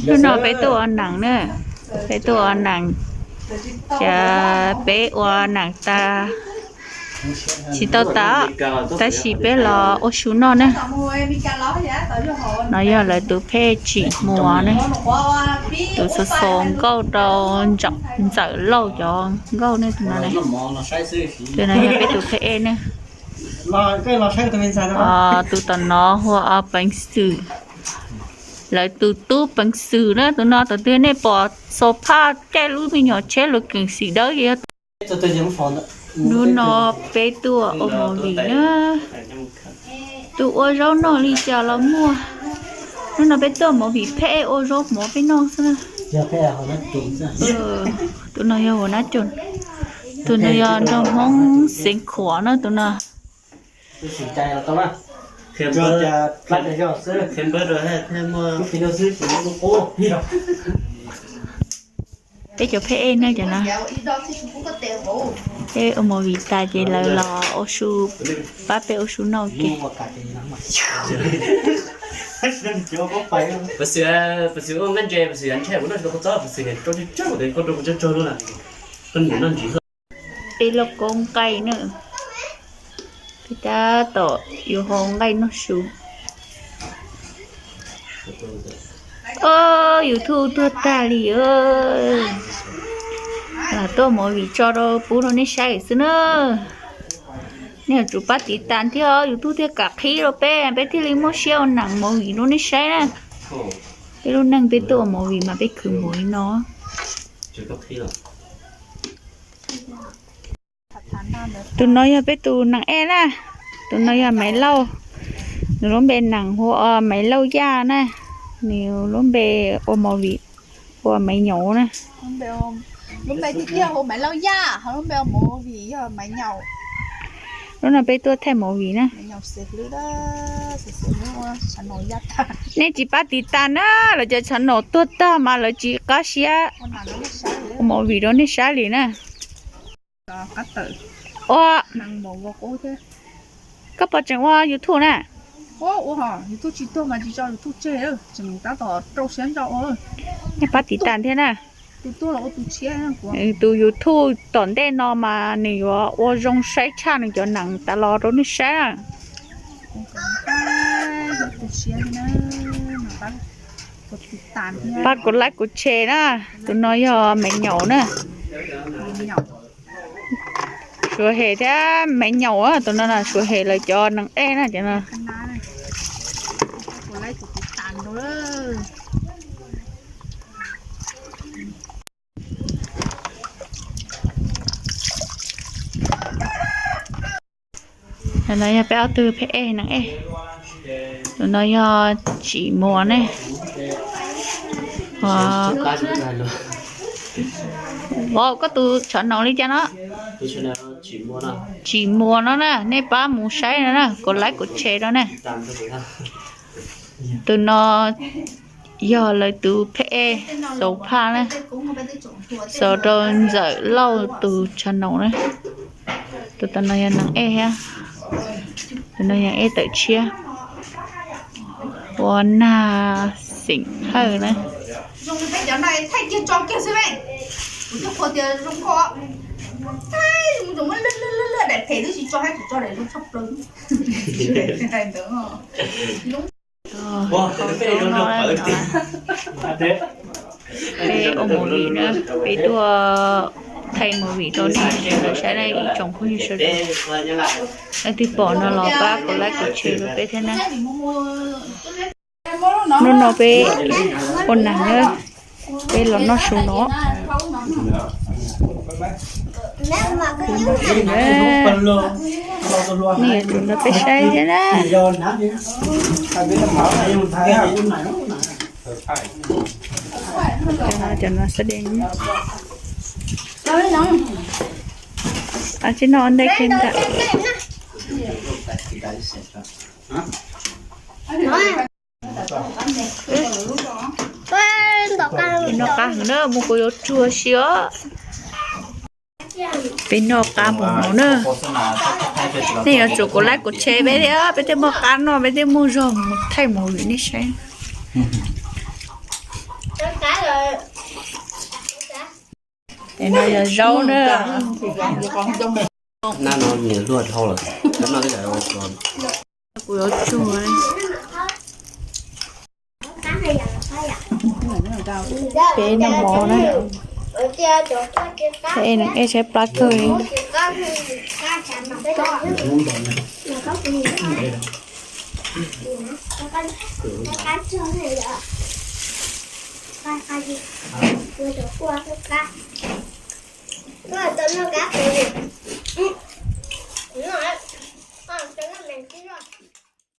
Hnub no peb tuaj ua nees na, peb tuaj ua nees, ces peb ua nees tas tsis tau tas, tab sis peb los ua su noj na. No yog lawv tus phej Tsim Muas ne, tus xaus xaus nkauj rau Ntxawm Lauj cov nkauj ne, tus no ne. Tus no yog peb tus phej Ej ne. Tus tom no hu ua Peev Xwm. Lawv tus tub Peev Xwm na, tus no thaum twg nej pom xaus phaj caij lub me nyuam tsheb luv keem xim dawb ces yog tus. Hnub no peb tuaj ua movie na, tus ua zaub noj li cas los muaj. Hnub no peb tuaj ua movie phej Ej ua zaub mov peb noj xwb na. Tus no yog huas nab coos, tus no yog nraug Hmoob Xeev Khuam na tus no. Peb cov phej Ej na cov no, peb ua movie tas ces lawv los ua su, pab peb ua su noj ua ke. Peb lauj kaub nqaij na, peb tab tom yuav hau nqaij noj su. Ob, YouTube tuag tag li. Lam tuaj ua movie tso rau pub rau nej saib xwb na. Nej yuav tsum pab tiv tas thiab os, YouTube thiaj kam qhib rau peb, peb thiaj li muaj siab ua nees movie rau nej saib na. Peb lub neej peb tuaj ua movie mas peb khwv movie no. Tus no yog peb tus nees Ej na, tus no yog Maiv Lauj, nws lub npe nees hu ua Maiv Lauj Yaj na, nws lub npe ua movie ua Maiv Nyaum na. Lub no peb tuaj thaij movie na. Nej tsis pab tiv tas na, lawv cov channel tuag tag mas lawv tsis qab siab ua movie rau nej saib li na. Ua, koj puas tseem ua YouTube na? Nej pab tiv tas thiab na. Tus YouTube tom ntej no mas nws yuav ua zoo saib tshaj nws cov nees tas los rau nej saib na. Pab kuv like kuv share na. Tus no yog Maiv Nyaum na. Suav hem thiab Maiv Nyaum, tus no na Suav hem lawv cov nees Ej na cov no. Tus no yog peb ob tug phej Ej nees Ej. Tus no yog Tsim Muas ne. Vauv, koj tus channel li cas no? Tsim Muas no na, nej pab mus saib no na, kuv like kuv share rau na. Tus no yog lawv tus phej Ej xaus phaj na, xaus rau Ntxawm Lauj tus channel na. Tus tom no yog nees Ej thiab. Tus no yog Ej Tawm Tshiab, ua nag xeem hawj na. Peb ua movie na, peb tuaj thaij movie rau nej sawv daws saib na ib tsoom phooj ywg sawv daws. Leej twg pom no los pab kuv like kuv share rau peb thiab na. Hnub no peb ua nees na, peb los noj su no. Nej yuav tsum nrog peb saib thiab na. Cov no sab dej, tsis no ntej kiag ntawm. Peb noj qab heev na, mus kuv yuav tsuag si os. Peb noj qab mus no na. Nej yuav tsum kuv like kuv share peb thiab, peb thiaj muaj qab noj, peb thiaj muaj zog mus thaij movie nej saib. Es no yog zaub na. Nab no nyias luag dhau lawm, nab no twb yog kuv yuav tsuag. Peb noj mov na, es saib plab kawg li.